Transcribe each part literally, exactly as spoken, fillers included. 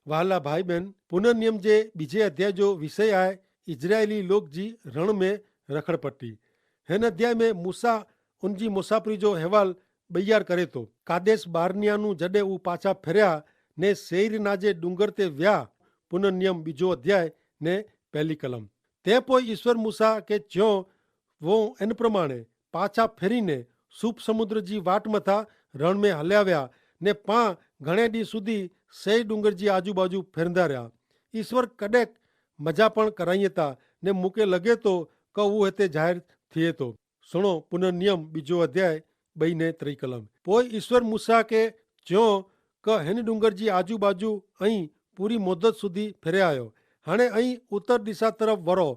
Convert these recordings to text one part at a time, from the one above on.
વહાલા ભાઈ બહેન, પુનર્નિયમ જે બીજે અધ્યાય જો વિષય આય ઇઝરાયેલી લોક જી રણ મેં રખડપટ્ટી. હેન અધ્યાય મેં મૂસા ઉનજી મુસાફરી જો અહેવાલ બૈયાર કરે તો. કાદેશ બારનિયાનું જડે ઉપાછા ફેર્યા ને સેઈર ના જે ડુંગર તે વ્યા. પુનર્નિયમ બીજો અધ્યાય ને પહેલી કલમ. તે પોય ઈસ્વર મૂસા કે ચ્યો વો એન પ્રમાણે પાછા ફેરી ને સૂપ સમુદ્ર જી વાટ મતા રણ મેં હલ્યા વ્યા. ને પાં ઘણે દી સુધી સેઈ ડુંગર જી આજુબાજુ ફેરંદા રહ્યા. ઈસ્વર કદેક મજા પણ કરાઈ તા ને મુકે લગે તો કે ઉહ હેતે જાહેર થિયે તો. સુણો પુનર્નિયમ બીજો અધ્યાય બઈ ને ત્રિકલમ. પોય ઈસ્વર મૂસા કે ચ્યો કે હેન ડુંગર જી આજુબાજુ અહીં પૂરી મોદત સુધી ફેર્યા આયો. હાણે અહીં ઉત્તર દિશા તરફ વરો.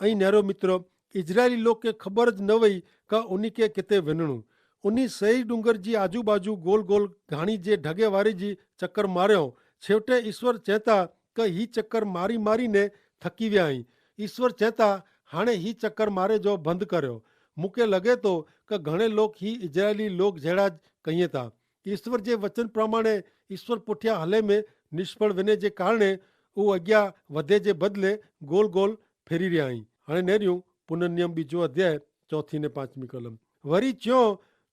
અહીં નેરો મિત્ર, ઇઝરાયેલી લોકે ખબર જ ન વય કે ઉની કે કેતે વેનણું. ઉની સહી ડુંગર જી આજુબાજુ ગોલ ગોલ ઘાણી જે ઢગે વારી જી ચક્કર માર્યો. છેવટે ઈસ્વર ચેતા કે હી ચક્કર મારી મારી ને થકી વ્યા હી. ઈસ્વર ચેતા હાણે હી ચક્કર મારે જો ભંધ કર્યો. મુકે લગે તો કે ઘણે લોક હી ઇઝરાયેલી લોક જેડા જ કહિયે તા. ઈસ્વર જે વચન પ્રમાણે ઈસ્વર પુઠ્યા હલે મેં નિષ્ફળ વેને જે કારણે ઉ અગિયા વધે જે બદલે ગોલ ગોલ ફેરી રહ્યા હી. હણે નેર્યું પુનર્નિયમ બીજો અધ્યાય ચોથી ને પાંચમી કલમ. વરી ચ્યો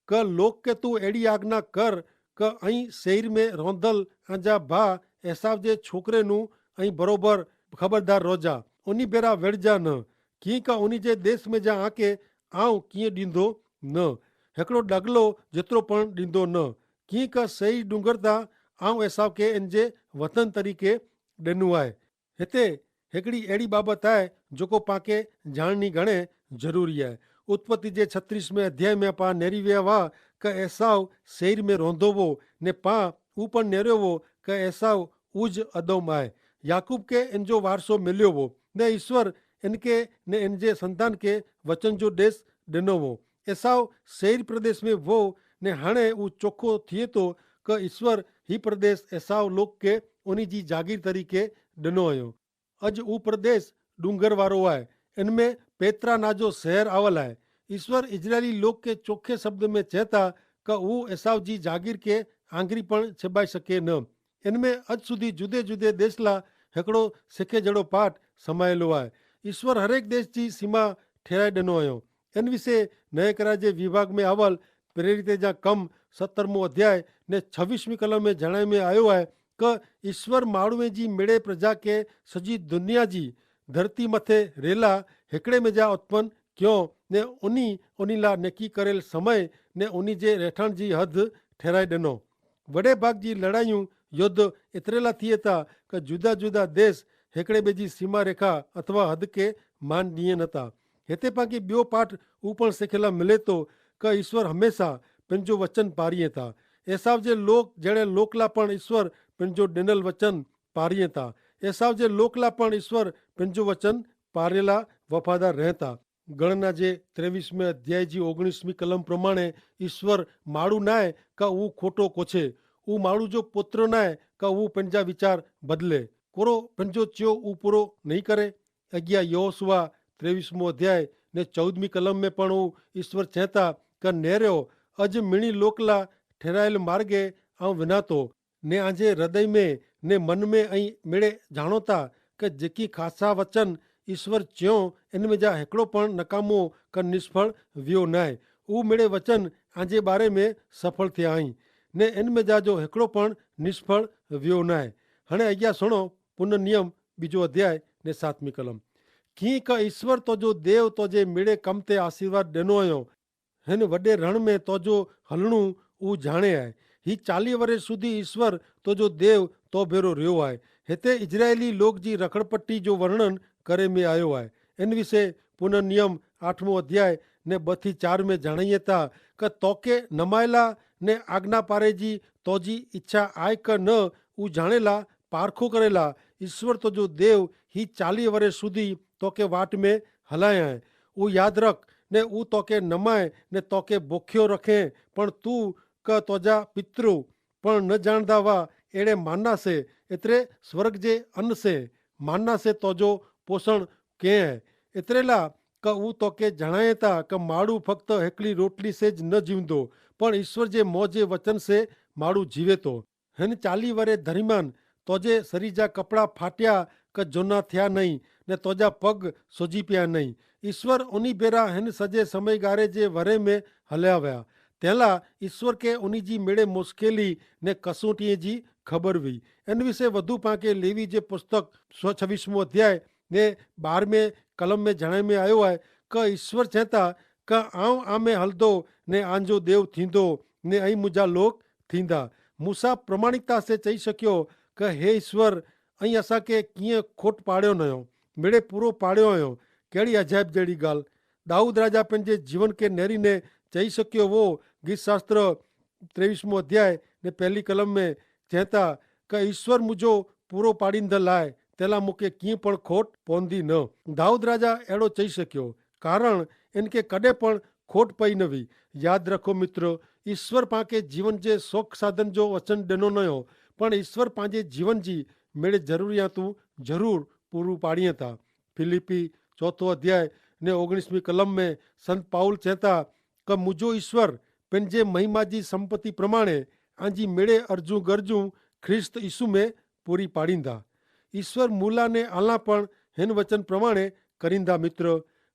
કે લોક કે તું એડી આજ્ઞા કર કે અહીં સેઈર મેં રોંધલ આજા ભા એસાવ જે છોકરે નું અહીં બરોબર ખબરદાર રોજા. ઉની ભેરા વેડજા ન. કિંક ઉની જે દેશ મેં જા આંકે આઉં કિંય દીંધો ન. હેકડો ડગલો જેતરો પણ દીંધો ન. કિંક સહી ડુંગરતા આઉં એસાવ કે એન જે વતન તરીકે ડેનું આય. હેતે હેકડી એડી બાબત આય જોકો પાંકે જાણની ગણે જરૂરી આય. ઉત્પત્તિ જે છત્રીસ મેં અધ્યાય મેં પાં નેરી વ્યા વા કે એસાવ સેઈર મેં રોંધો વો ને પાં ઉપન નેર્યો વો કે એસાવ ઉજ અદોમ આય. યાકૂબ કે એન જો વારસો મેલ્યો વો ને ઈસ્વર એન કે ને એન જે સંતાન કે વચન જો દેશ ડેનો વો. એસાવ સેઈર પ્રદેશ મેં વો ને હણે ઉ ચોખો થિયે તો કે ઈસ્વર હી પ્રદેશ એસાવ લોક કે ઉની જી જાગીર તરીકે ડેનો અયો. અજ ઉપરદેશ ડુંગર વારો આય. એનમેં પેત્રા નાજો શહેર આવલ આય. ઈસ્વર ઇઝરાયેલી લોક કે ચોખે શબ્દ મેં ચેતા કે ઉ એસાવ જી જાગીર કે આંગરી પણ છેબાઈ શકે ન. એનમેં અજ સુધી જુદે જુદે દેશલા હેકડો સેખે જેડો પાઠ સમાયેલો આય. ઈસ્વર હરેક દેશ જી સીમા ઠેરાઈ દેનો અયો. એન વિશે નયકરા જે વિભાગ મેં આવલ પ્રેરિતે જા કમ સત્તરમો અધ્યાય ને છવીસમી કલમ મેં જણાઈ મેં આયો આય કે ઈસ્વર માણુએ જી મેળે પ્રજા કે સજી દુનિયા જી ધરતી મતે રેલા હેકડ઼ે મેં જા ઉત્પન ક્યો ને ઉની ઉનીલા નેકી કરેલ સમય ને ઉની જે રહેઠાણ જી હદ ઠેરાઈ દેનો. વડે ભાગ જી લડાઈયું યોદ્ધ એતરેલા થી હતા કે જુદા જુદા દેશ હેકડ઼ે બેજી સીમા રેખા અથવા હદ કે માન નિયે નતા. હેતે પાંકે બ્યો પાઠ ઉપણ સેખેલા મિલે તો કે ઈસ્વર હમેંસા પેનજો વચન પારી હતા. એસાવ જે લોક જેણે લોકલા પણ ઈસ્વર પેનજો ડેનલ વચન પારી હતા. એસાવ જે લોકલા પણ ઈસ્વર પેનજો વચન પારેલા વફાદાર રહેતા. ગણના જે ત્રેવીસમે અધ્યાય જી ઓગણીસમી કલમ પ્રમાણે ઈસ્વર માડૂ નાય કા ઉં ખોટો કોછે. ઉં માડૂ જો પોત્ર નાય કા ઉં પેનજા વિચાર બદલે. કોરો પેનજો ચ્યો ઉપરો નહીં કરે. અગિયા યહોશુઆ ત્રેવીસમો અધ્યાય ને ચૌદમી કલમ મેં પણ ઉં ઈસ્વર ચેતા કર નેર્યો અજ મિણી લોકલા ઠેરાયેલ માર્ગે આઉં વિનાતો. ને આજે હૃદય મેં ને મન મેં અહીં મેળે જાણોતા કે જેકી ખાસા વચન ઈસ્વર ચ્યો એન મેં જા હેકડો પણ નકામો કર નિષ્ફળ વ્યો નાય. ઉં મેળે વચન આજે બારે મેં સફળ થયા અહીં ને એન મેં જા જો હેકડો પણ નિષ્ફળ વ્યો નાય. હણે અગિયા સણો પુનર્નિયમ બીજો અધ્યાય ને સાતમી કલમ. કિંક ઈસ્વર તોજો દેવ તોજે મેળે કમ તે આશીર્વાદ દેનો અયો. હેન વડે રણ મેં તોજો હલણું ઉં જાણે આય. હી ચાલી વરે સુધી ઈસ્વર તોજો દેવ તો ભેરો રહ્યો આય. હેતે ઇઝરાયેલી લોક જી રખડપટ્ટી જો વર્ણન કરે મેં આયો આય. એન વિશે પુનર્નિયમ આઠમો અધ્યાય ને બથી ચાર મેં જાણાયે તા કે તોકે નમાયેલા ને આજ્ઞા પારે જી તોજી ઇચ્છા આય કે ન ઉં જાણેલા પારખો કરેલા ઈસ્વર તોજો દેવ હી ચાલી વરે સુધી તોકે વાટ મેં હલાયા હૈ. ઉં યાદ રખ ને ઉં તોકે નમાય ને તોકે ભોખ્યો રખે. પણ તું કે તોજા પિતૃ પણ ન જાણદા વા એડે માનના સે એતરે સ્વર્ગ જે અન્ન સે માનના સે તોજો પોષણ કે હૈ. એતરેલા કે ઉં તોકે જણાયે તા કે માડૂ ફક્ત હેકલી રોટલી સે જ ન જીવંદો પણ ઈસ્વર જે મોજે વચન સે માડૂ જીવેતો. હેન ચાલી વરે ધરિમાન તોજે સરીજા કપડા ફાટ્યા કે જોના થ્યા નહીં, ને તોજા પગ સોજી પ્યા નહીં. ઈસ્વર ઓની ભેરા હેન સજે સમયગારે જે વરે મેં હલ્યા વ્યા. તેલા ઈસ્વર કે ઓની જી મેળે મુશ્કેલી ને કસોટી જી ખબર વી. એન વિશે વધુ પાંકે લેવી જે પુસ્તક છવીસમો અધ્યાય ને બારમે કલમ મેં જણાઈ મેં આયો હૈ, કે ઈસ્વર ચેતા કે આઉં આમે હલદો ને આંજો દેવ થીંદો, ને અહીં મુજા લોક થીંદા. મૂસા પ્રમાણિકતા સે ચહી શક્યો કે હે ઈસ્વર, અહીં અસાંકે કિંય ખોટ પાડ્યો નયો, મેળે પૂરો પાડ્યો અયો. કહેડી અજાયબ જેડી ગાલ. દાઉદ રાજા પન જે જીવન કે નેરી ને ચહી શક્યો વો. ગીત શાસ્ત્ર ત્રેવીસમો અધ્યાય ને પહેલી કલમ મેં ચેતા કે ઈસ્વર મુજો પૂરો પાડીંદલ આય, તેલા મુકે કિંય પણ ખોટ પોંદી ન. દાઉદ રાજા એડો ચહી શક્યો, કારણ એનકે કદે પણ ખોટ પઈ નવી. યાદ રાખો મિત્ર, ઈસ્વર પાંકે જીવન જે સોખ સાધન જો વચન દેનો નયો, પણ ઈસ્વર પાંજે જીવન જી મેળે જરૂરિયાતું જરૂર પૂરું પાડિયે તા. ફિલિપ્પી ચોથો અધ્યાય ને ઓગણીસમી કલમ મેં સંત પાઉલ ચેતા કે મુજો ઈસ્વર પેનજે મહિમાજી સંપત્તિ પ્રમાણે આજી મેળે અરજું ગરજું ખ્રિસ્ત ઈસુ મેં પૂરી પાડીંદા. ઈસ્વર મૂલા ને આલા પણ હેન વચન પ્રમાણે કરીંદા. મિત્ર,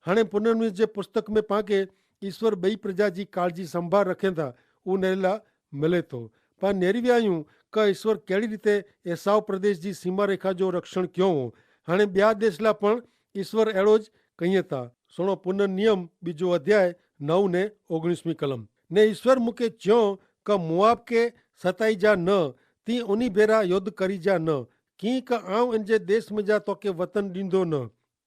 હણે પુનર્મિત જે પુસ્તક મેં પાંકે ઈસ્વર બઈ પ્રજા જી કાળજી સંભાર રખેંદા ઉનેરેલા મલેતો. પાં નેરવ્યાયું કે ઈસ્વર કેડી રીતે એસાવ પ્રદેશ જી સીમારેખા જો રક્ષણ ક્યો હો. હણે બ્યા દેશલા પણ ઈસ્વર એડો જ કહિયે તા. સુણો પુનર્નિયમ બીજો અધ્યાય નવ ને ઓગણીસમી કલમ. ને ઈસ્વર મુકે ચ્યો કે મોઆબ કે સતાઈ જા ન, તી ઓની ભેરા યોદ્ધ કરી જા ન, કિંક આઉં એનજે દેશ મેં જા તોકે વતન દીંધો ન.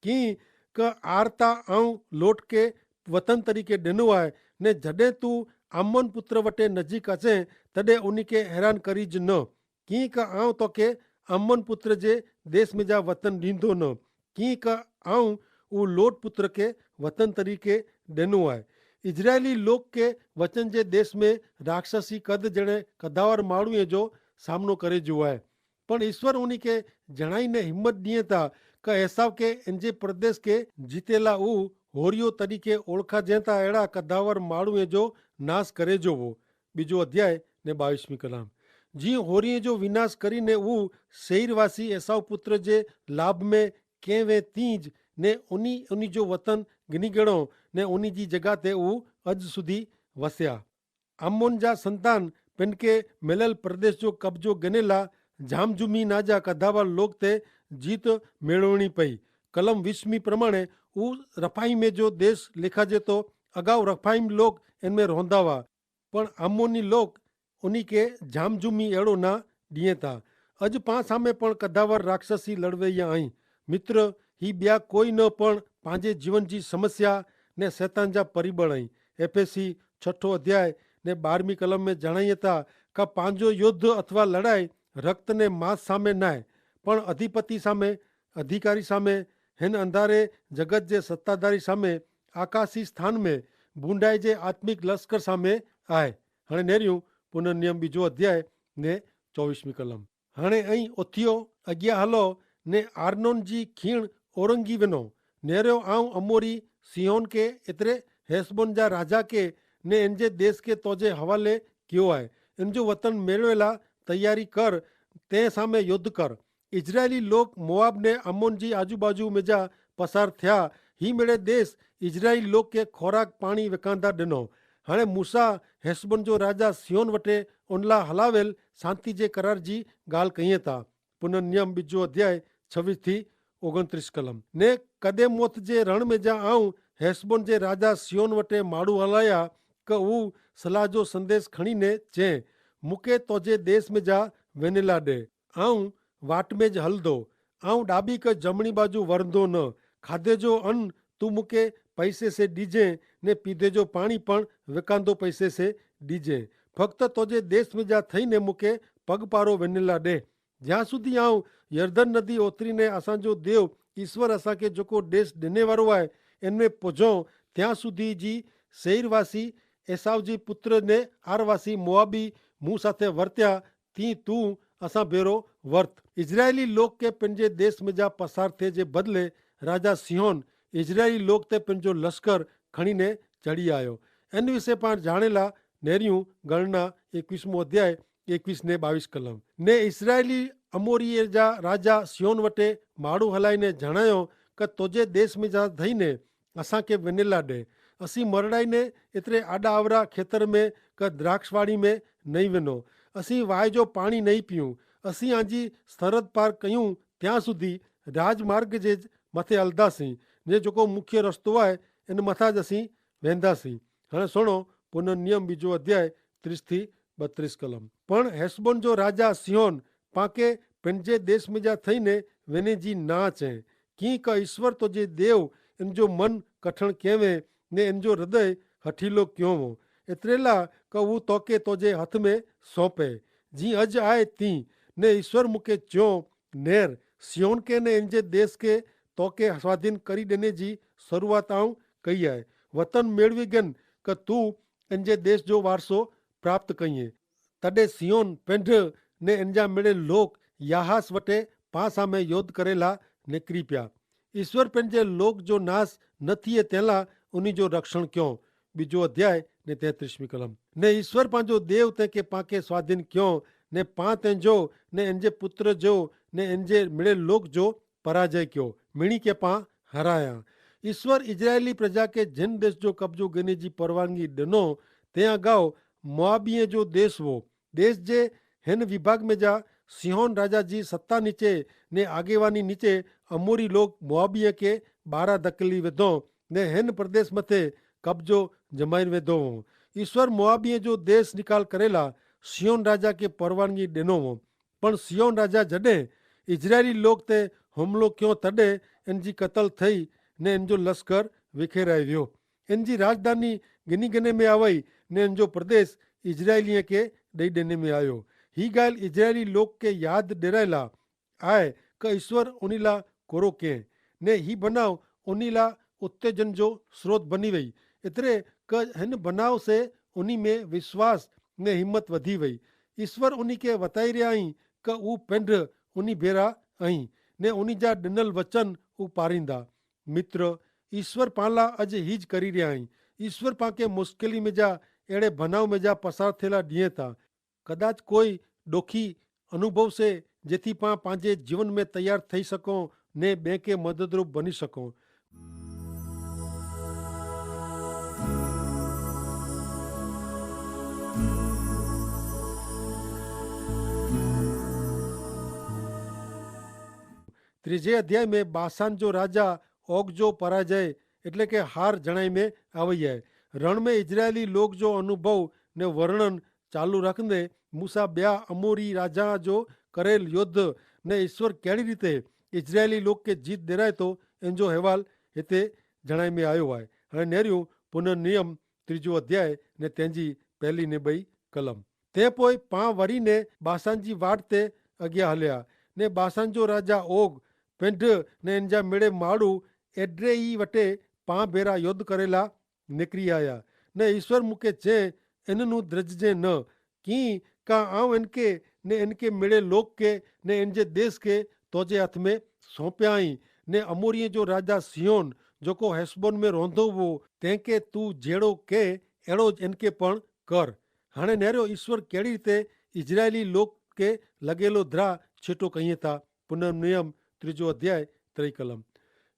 કિંક આરતા આઉં લોટ કે વતન તરીકે દેનો આય, ને જડે તું આમોન પુત્ર વટે નજીક અસે તદે ઓની કે હેરાન કરી જ ન. કિંક આઉં તોકે આમોન પુત્ર જે દેશ મેં જા વતન દીંધો ન. કિંક આઉં ઉં લોટ પુત્ર કે વતન તરીકે દેનો આય. ઇઝરાયેલી લોક કે વચન જે દેશ મેં રાક્ષસી કદ જેણે કદાવર માળુએ જો સામનો કરે જો આય. પણ ઈસ્વર ઉની કે જણાઈ ને હિંમત દિયે તા કે એસાવ કે એનજે પ્રદેશ કે જીતેલા ઉહ હોરિયો તરીકે ઓળખા જેતા એડા કદાવર માળુએ જો નાસ કરે જોવો. બીજો અધ્યાય ને બાવીસમી કલામ. જી હોરિયે જો વિનાશ કરી ને ઉહ શૈરવાસી એસાવ પુત્ર જે લાભ મેં કેહ વે તી જ ને ઉની ઉની જો વતન ગિની ગેણો ને ઉની જી જગા તે ઉહ અજ સુધી વસ્યા. આમોન જા સંતાન પેનકે મેલેલ પ્રદેશ જો કબજો ગનેલા જામજુમી ના જા કધાવાલ લોક તે જીત મેળવણી પઈ. કલમ વિશ્મી પ્રમાણે ઉહ રફાઈમે જો દેશ લેખા જેતો. અગાઉ રફાઈમ લોક એનમે રોંધાવા, પણ આમોની લોક ઉની કે જામજુમી એડો ના દિયે તા. અજ પાં સામે પણ કધાવર રાક્ષસી લડવૈયા અહીં. મિત્ર, હી બ્યા કોઈ ન પણ પાંજે જીવન જી સમસ્યા ને સૈતાન જા પરિબળ અહીં. એફેસી છઠો અધ્યાય ને બારમી કલમ મેં જણાયે તા કા પાંજો યોદ્ધ અથવા લડાઈ રક્ત ને માસ સામે નાય, પણ અધિપતિ સામે, અધિકારી સામે, હેન અંધારે જગત જે સત્તાધારી સામે, આકાશી સ્થાન મેં ભૂંડાઈ જે આત્મિક લશ્કર સામે આય. હણે નેર્યું પુનર્નિયમ બીજો અધ્યાય ને ચોવીસમી કલમ. હણે અહીં ઓથિયો અગિયા હલો ને આર્નોન જી ખીણ ઓરંગી વેનો. નેર્યો આઉં અમોરી સિહોન કે એતરે હેસબોન જા રાજા કે ને એનજે દેશ કે તોજે હવાલે કિયો આય. એનજો વતન મેળવેલા તૈયારી કર, તે સામે યોદ્ધ કર. ઇઝરાયેલી લોક મોઆબ ને અમ્મોન જી આજુબાજુ મેં જા પસાર થ્યા. હી મેળે દેશ ઇઝરાયેલી લોક કે ખોરાક પાણી વેકાંદા ડેનો. હણે મૂસા હેસબન જો રાજા સિહોન વટે ઓનલા હલાવેલ શાંતિ જે કરાર જી ગાલ કહિયે તા. પુનર્નિયમ બીજો અધ્યાય છવીસ થી ઓગણત્રીસ કલમ. ને કદેમોથ જે રણ મેં જા આઉં હેસબન જે રાજા સિહોન વટે માડૂ હલાયા કે ઉં સલાહ જો સંદેશ ખણીને ચે, મુકે તોજે દેશ મેં જા વેનેલા ડે. આઉં વાટ મેં જ હલદો. આઉં ડાબી કે જમણી બાજુ વરંદો ન. ખાધે જો અન તું મુકે પૈસે સે ડીજે, ને પીધે જો પાણી પણ વેકાંદો પૈસે સે ડીજે. ફક્ત તોજે દેશ મેં જા થઈ ને મુકે પગપારો વેનેલા ડે. જ્યાં સુધી આઉં યર્દન નદી ઓતરી ને અસાંજો દેવ ઈસ્વર અસાંકે જોકો દેશ દેને વારો આય એન મેં પોજો, ત્યાં સુધી જી સૈરવાસી એસાવ જી પુત્ર ને આરવાસી મોઆબી મું સાથે વર્ત્યા, તી તું અસાં ભેરો વર્ત. ઇઝરાયેલી લોક કે પનજે દેશ મેં જા પસાર થે જે બદલે રાજા સિહોન ઇઝરાયેલી લોક તે પનજો લશ્કર ખણીને ચડી આયો. એન વિશે પાં જાણેલા નેર્યું ગણના એકવીસમો અધ્યાય એકવીસ ને બાવીસ કલમ. ને ઇઝરાયેલી અમોરિયે જા રાજા સિહોન વટે માડૂ હલાઈ ને જણાયો, કે તોજે દેશ મેં જા ધઈ ને અસાં કે વેનેલા દે. અસી મરડાઈ ને એતરે આડા આવરા ખેતર મેં કે દ્રાક્ષવાડી મેં નહીં વેનો. અસી વાય જો પાણી નહીં પીયું. અસી આજી સરહદ પાર કહ્યું ત્યાં સુધી રાજમાર્ગ જે મતે અલદા સી, ને જોકો મુખ્ય રસ્તો આય એન મતા જ અસી વેંદા સી. હણે સુણો, પુનર્નિયમ બીજો અધ્યાય ત્રીસ થી બત્રીસ કલમ. પણ હેસબોન જો રાજા સિહોન પાંકે પેનજે દેશ મેં જા થઈ ને વેને જી ના ચે. કિંક ઈસ્વર તો જે દેવ એન જો મન કઠણ કહેવે ને એન જો હૃદય હઠીલો ક્યોવો. એતરેલા કે ઉં તોકે તોજે હથ મેં સોંપે જી અજ આય તી. ને ઈસ્વર મુકે ચ્યો, નેર સિહોન કે ને એન જે દેશ કે તોકે સ્વાધીન કરી દેને જી શરૂઆત આઉં કઈ આય. વતન મેળવી ગન કે તું એન જે દેશ જો વારસો પ્રાપ્ત કઈ. તદે સિયોન પેંધ ને એનજા મેળે લોક યાહાસ વટે પાસા મેં યોધ કરેલા નેકરી પ્યા. ઈસ્વર પેંધ જે લોક જો નાસ ન થિયે તેલા ઉની જો રક્ષણ ક્યો. બીજો અધ્યાય ને તેત્રીસમી કલમ. ને ઈસ્વર પાંજો દેવ તે કે પાંકે સ્વાધીન ક્યો, ને પાં તેંજો ને એનજે પુત્ર જો ને એનજે મેળે લોક જો પરાજય ક્યો, મિણી કે પાં હરાયા. ઈસ્વર ઇઝરાયેલી પ્રજા કે જેન દેશ જો કબજો ગને જી પરવાનગી દનો, તે અગાઉ મોઆબીએ જો દેશ વો. દેશ જે હેન વિભાગ મેં જા સિહોન રાજા જી સત્તા નીચે ને આગેવાની નીચે અમોરી લોક મોઆબીએ કે બારા દકલી વેધો ને હેન પ્રદેશ મતે કબજો જમાઈન વેધો વો. ઈસ્વર મોઆબીએ જો દેશ નિકાલ કરેલા સિહોન રાજા કે પરવાનગી દેનો વો. પણ સિયોન રાજા જડે ઇઝરાયેલી લોક તે હુમલો ક્યો તદે એન જી કતલ થઈ ને એન જો લશ્કર વિખેરાઈ વ્યો. એન જી રાજધાની ગિની ગને મેં આવઈ ને એન જો પ્રદેશ ઇઝરાયેલી કે દઈ દેને મેં આયો. હી ગાલ ઇઝરાયેલી લોક કે યાદ ડેરાયેલા આય કે ઈસ્વર ઉનીલા કોરો કે ને હી બનાવ ઉનીલા ઉત્તેજન જો સ્રોત બની વય. એતરે કે હેન બનાવ સે ઉની મેં વિશ્વાસ ને હિંમત વધી વય. ઈસ્વર ઉની કે વતાઈ રહ્યા અહીં કે ઉપેંધ ઉની ભેરા અહીં ને ઉની જા ડનલ વચન ઉપારીંદા. મિત્ર, ઈસ્વર પાંલા અજ હી જ કરી રહ્યા અહીં. ઈસ્વર પાંકે મુશ્કેલી મેં જા એડે ભનાવ મેં જા પસાર થેલા દિયે તા. કદાચ કોઈ ડોખી અનુભવ સે જેથી પાં પાંજે જીવન મેં તૈયાર થઈ શકો ને બેંકે મદદરૂપ બની શકો. ત્રીજે અધ્યાય મેં બાસાન જો રાજા ઓગ જો પરાજય એટલે કે હાર જણાઈ મેં આવય હૈ. રણ મેં ઇઝરાયેલી લોક જો અનુભવ ને વર્ણન ચાલુ રાખને, મૂસા બ્યા અમોરી રાજા જો કરેલ યોદ્ધ ને ઈસ્વર કેડી રીતે ઇઝરાયેલી લોક કે જીત દેરાય તો એન જો હેવાલ હેતે જણાઈ મેં આયો હૈ. હણે નેર્યું પુનર્નિયમ ત્રીજો અધ્યાય ને તેની પહેલી ને બઈ કલમ. તે પોય પાં વરી ને બાસાન જી વાટ તે અગિયા હલ્યા. ને બાસાન જો રાજા ઓગ પેંધ ને એન જા મેળે માડૂ એડ્રેઈ વટે પાં ભેરા યોદ્ધ કરેલા નેકરી આયા. ને ઈસ્વર મુકે ચે, એનનું દ્રજજે ન કિંકા આવ એનકે ને એનકે મેળે લોક કે ને એન જે દેશ કે તોજે હાથ મેં સોંપ્યા હી. ને અમોરિયે જો રાજા સિહોન જોકો હેસબોન મેં રોંધો વો તેંકે તું જેડો કે એડો જ એનકે પણ કર. હણે નેરો ઈસ્વર કેડી રીતે ઇઝરાયેલી લોક કે લગેલો દ્રા છેટો કહિયે થા. પુનર્નિયમ ત્રીજો અધ્યાય ત્રિકલમ.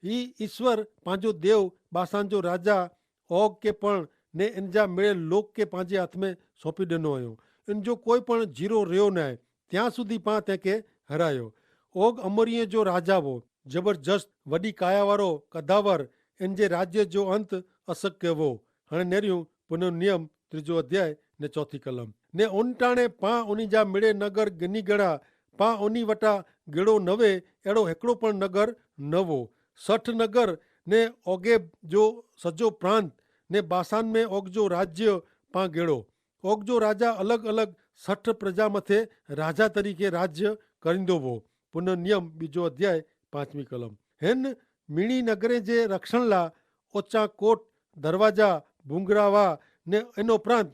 ઈ ઈસ્વર પાંજો દેવ બાસાન જો રાજા ઓગ કે પણ ને એન જા મેળે લોક કે પાંજે હાથ મેં સોંપી દેનો અયો. એન જો કોઈ પણ જીરો રહ્યો નાય ત્યાં સુધી પાં તેંકે હરાયો. ઓગ અમરિયે જો રાજા વો જબરજસ્ત વડી કાયાવારો કદાવર એન જે રાજ્ય જો અંત અસક્ય વો. હણે નેર્યું પુનર્નિયમ ત્રીજો અધ્યાય ને ચોથી કલમ. ને ઓનટાણે પાં ઓની જા મેળે નગર ગની ગણા પાં ઓની વટા ગેડો નવે એડો હેકડો પણ નગર નવો સઠ નગર ને ઓગેબ જો સજો પ્રાંત ને બાસાન મેં ઓગ જો રાજ્ય પાં ગેડો. ઓગ જો રાજા અલગ અલગ સઠ પ્રજા મતે રાજા તરીકે રાજ્ય કરીંદો વો. પુનર્નિયમ બીજો અધ્યાય પાંચમી કલમ. હેન મિણી નગરે જે રક્ષણ લા ઓચા કોટ દરવાજા ભૂંગરાવા ને એનો પ્રાંત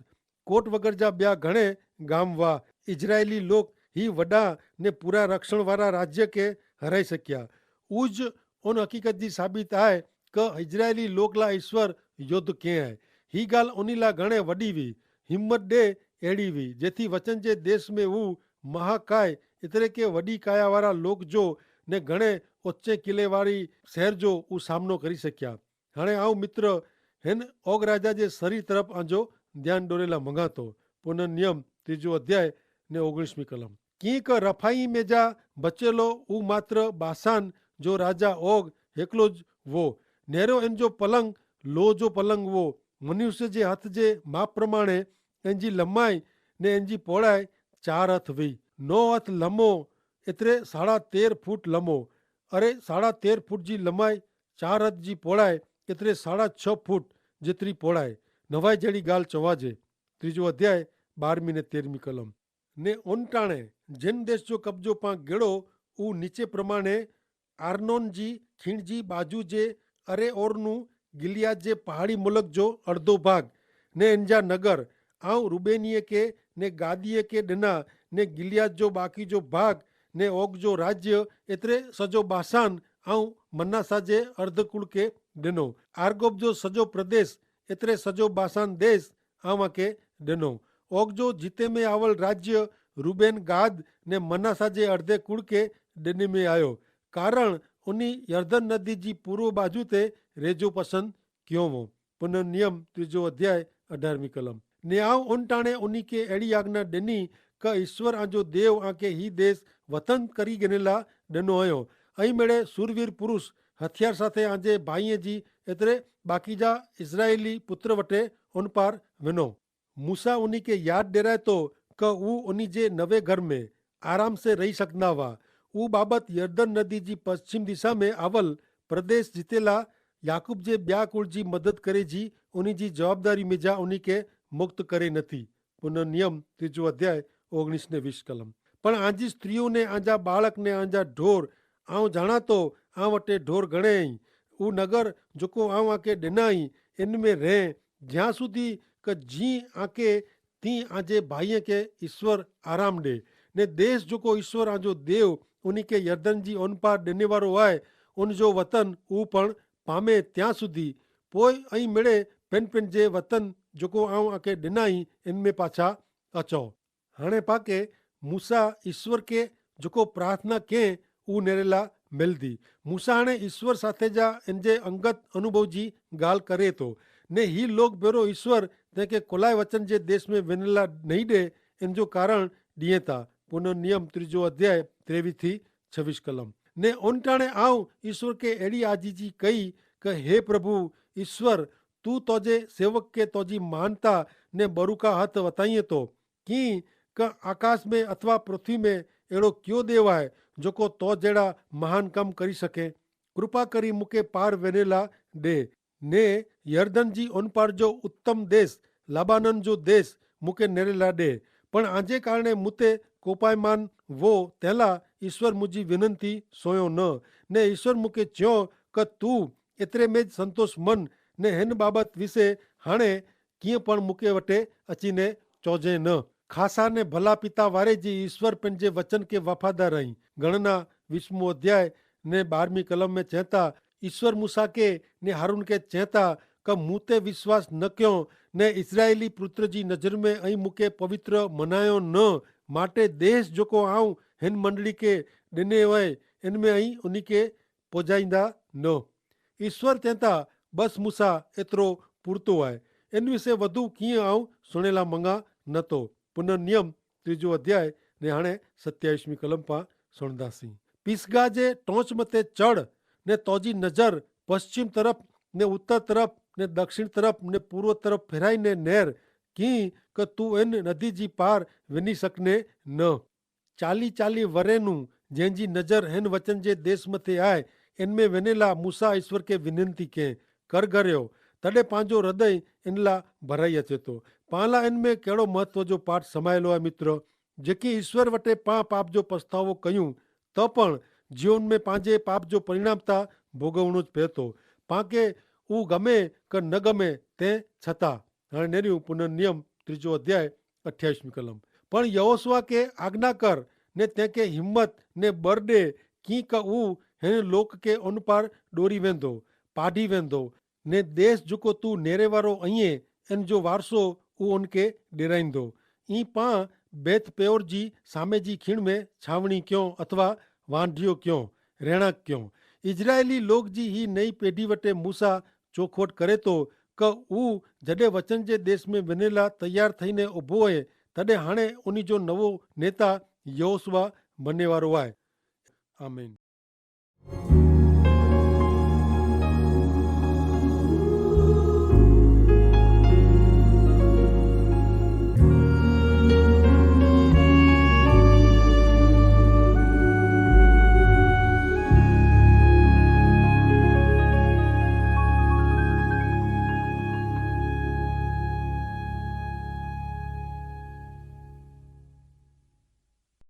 કોટ વગર જા બ્યા ઘણે ગામવા. ઇઝરાયેલી લોક હી વડા ને પૂરા રક્ષણવારા રાજ્ય કે હરાઈ શક્યા. ઉજ ઓન હકીકત જી સાબિત આય કે ઇઝરાયેલી લોક લા ઈસ્વર યોદ્ધ કે આય. હી ગાલ ઓની લા ઘણે વડી વી હિંમત દે એડી વી જેથી વચન જે દેશ મેં ઉં મહાકાય એતરે કે વડી કાયાવારા લોક જો ને ઘણે ઓચ્ચે કિલેવારી શહેર જો ઉસામનો કરી શક્યા. હણે આવ મિત્ર હેન ઓગ રાજા જે સરી તરફ આજો ધ્યાન ડોરેલા મંગાતો. પુનર્નિયમ ત્રીજો અધ્યાય ને ઓગણીસમી કલમ. કિંક રફાઈ મેં જા બચેલો ઉ માત્ર બાસાન જો રાજા ઓગ હેકલો જ વો. નેરો એન જો પલંગ લો જો પલંગ વો. મનુષ્ય જે હથ જે માપ પ્રમાણે એન જી લંબાઈ ને એન જી પોળાઈ ચાર હથ વય. નો હથ લમો એતરે સાડા તેર ફૂટ લમો. અરે સાડા તેર ફૂટ જી લંબાઈ, ચાર હથ જી પોળાઈ એતરે સાડા છ ફૂટ જેતરી પોળાઈ. નવાઈ જેડી ગાલ ચવાજે. ત્રીજો અધ્યાય બારમી ને તેરમી કલમ. ને ઓનટાણે જેન દેશ જો કબજો પાં ગેડો ઉ નીચે પ્રમાણે આર્નોન જી ખીણ જી બાજુ જે અરે ઓરનું ગિલિયાદ જે પહાડી મુલક જો અડધો ભાગ ને એનજા નગર આઉં રુબેનીએ કે ને ગાદીએ કે ડેના ને ગિલિયાદ જો બાકી જો ભાગ ને ઓગ જો રાજ્ય એતરે સજો બાસાન આઉં મનાસા જે અર્ધકુળ કે ડેનો. આર્ગોબ જો સજો પ્રદેશ એતરે સજો બાસાન દેશ આવાં કે ડેનો. ઓગ જો જીતે મેં આવલ રાજ્ય રુબેન ગાદ ને મનાસા જે અર્ધે કુળ કે ડેને મેં આયો. કારણ ઉની યર્દન નદી જી પૂર્વ બાજુ તે રેજો પસંદ ક્યો વો. પુનર્નિયમ ત્રીજો અધ્યાય અઢારમી કલમ. ને આવ ઉનટાણે ઉની કે એડી આજ્ઞા ડેની કે ઈસ્વર આજો દેવ આકે હી દેશ વતન કરી ગનેલા ડેનો અયો. અહીં મેળે સુરવીર પુરુષ હથિયાર સાથે આજે ભાઈએ જી એતરે બાકી જા ઇઝરાયેલી પુત્ર વટે ઉનપાર વેનો. મૂસા ઉની કે યાદ ડેરાયતો કે ઉ ઉની જે નવે ઘર મેં આરામ સે રહી સકના વા. ઉ બાબત યર્દન નદી જી પશ્ચિમ દિશા મેં આવલ પ્રદેશ જીતેલા યાકૂબ જે બ્યાકુળ જી મદદ કરે જી ઉની જી જવાબદારી મેં જા ઉની કે મુક્ત કરે નથી. પુનર્નિયમ ત્રીજો અધ્યાય ઓગણીસ ને વીસ કલમ. પણ આજી સ્ત્રીઓ ને આજા બાળક ને આજા ઢોર આવ જાણાતો. આ વટે ઢોર ગણે. ઉ નગર જોકો આવ આકે ડેનાઈ એન મેં રહે જ્યાં સુધી કે જી આકે તી આજે ભાઈએ કે ઈસ્વર આરામ ડે. ને દેશ જોકો ઈસ્વર આજો દેવ ઉની કે યર્દન જી ઓનપાર ડેને વારો આય ઉન જો વતન ઉ પણ પામે ત્યાં સુધી પોય અહીં મેળે પેન પેન જે વતન જોકો આવ આકે ડેનાઈ એન મેં પાછા અચો. હણે પાકે મૂસા ઈસ્વર કે જોકો પ્રાર્થના કે ઉનેરેલા મેલદી. મૂસા હણે ઈસ્વર સાથે જા એન જે અંગત અનુભવ જી ગાલ કરે તો. ને હી લોગ ભેરો ઈસ્વર તેંકે કોલાય વચન જે દેશ મેં વેનેલા નહીં દે એન જો કારણ દિયેતા. પુનર્નિયમ ત્રીજો અધ્યાય ત્રેવીસ થી છવીસ કલમ. ને ઓનટાણે આવ ઈસ્વર કે એડી આજી જી કઈ કે હે પ્રભુ ઈસ્વર, તું તોજે સેવક કે તોજી મહાનતા ને બરુકા હત વતાઈએ તો કિંક આકાશ મેં અથવા પૃથ્વી મેં એડો ક્યો દેવ આય જોકો તો જેડા મહાન કમ કરી શકે? કૃપા કરી મુકે પાર વેનેલા દે ને યર્દન જી ઓનપાર જો ઉત્તમ દેશ લબાનન જો દેશ મુકે નેરેલા દે. પણ આજે કારણે મુતે કોપાયમાન વો તેલા ઈસ્વર મુજી વિનંતી સોયો ન. ને ઈસ્વર મુકે ચ્યો કે તું એતરે મેં જ સંતોષ મન ને હેન બાબત વિશે હાણે કિંપણ મુકે વટે અચીને ચોજે ન. ખાસા ને ભલા પિતા વારે જી ઈસ્વર પેનજે વચન કે વફાદાર અહીં. ગણના વિશ્વમો અધ્યાય ને બારમી કલમ મેં ચેંતા ઈસ્વર મૂસા કે ને હારૂન કે ચેંતા કે મુતે વિશ્વાસ ન ક્યો ને ઇઝરાયેલી પુત્ર જી નજર મેં અહીં મુકે પવિત્ર મનાયો ન. માટે દેશ જોકો આઉં હેન મંડળી કે દેને વય એન મેં અહીં ઉની કે પોજાઈંદા ન. ઈસ્વર તેંતા બસ મૂસા એતરો પૂરતો આય. એન વિશે વધુ કિંય આઉં સુણેલા મંગા નતો. પુનર્નિયમ ત્રીજો અધ્યાય ને હાણે સત્યાવીસમી કલમ પા સુણદાસી. પિસગા જે ટોંચ મતે ચડ ને તોજી નજર પશ્ચિમ તરફ ને ઉત્તર તરફ ને દક્ષિણ તરફ ને પૂર્વ તરફ ફેરાઈ ને નેર કિંક તું એન નદી જી પાર વેની સકને ન. ચાલી ચાલી વરે નું જેન જી નજર હેન વચન જે દેશ મતે આય એન મેં વેનેલા મૂસા ઈસ્વર કે વિનંતી કે કર ગર્યો તદે પાંજો હૃદય એનલા ભરાઈ અચેતો. પાંલા એન મેં કેડો મહત્વ જો પાઠ સમાયેલો આય મિત્ર. જેકી ઈસ્વર વટે પાં પાપ જો પસ્તાવો કહ્યું તો પણ જીવન મેં પાંજે પાપ જો પરિણામ તા ભોગવણો જ પહેતો. પાંકે ઉં ગમે કે ન ગમે તે છતાં. હણે નેર્યું પુનર્નિયમ ત્રીજો અધ્યાય અઠ્યાવીસમી કલમ. પણ યહોસુઆ કે આજ્ઞા કર ને તેંકે હિંમત ને બર દે કિંક ઉં હેન લોક કે અનુપાર ડોરી વેંધો પાઢી વેંધો ને દેશ જકો તું નેરેવારો અઇયે એન જો વારસો ઉં ઓનકે ડેરાઈંદો. ઈ પાં બેથ પેયોર જી સામે જી ખીણ મેં છાવણી ક્યો અથવા વાંઢિયો ક્યો, રહેણાંક ક્યો. ઇઝરાયેલી લોગ જી હી નઈ પેઢી વટે મૂસા ચોખવટ કરે તો કે ઉ જડે વચન જે દેશ મેં વનેલા તૈયાર થઈને ઉભો હૈ, તદે હાણે ઉની જો નવો નેતા યહોસુઆ બનેવારો આય. આમીન.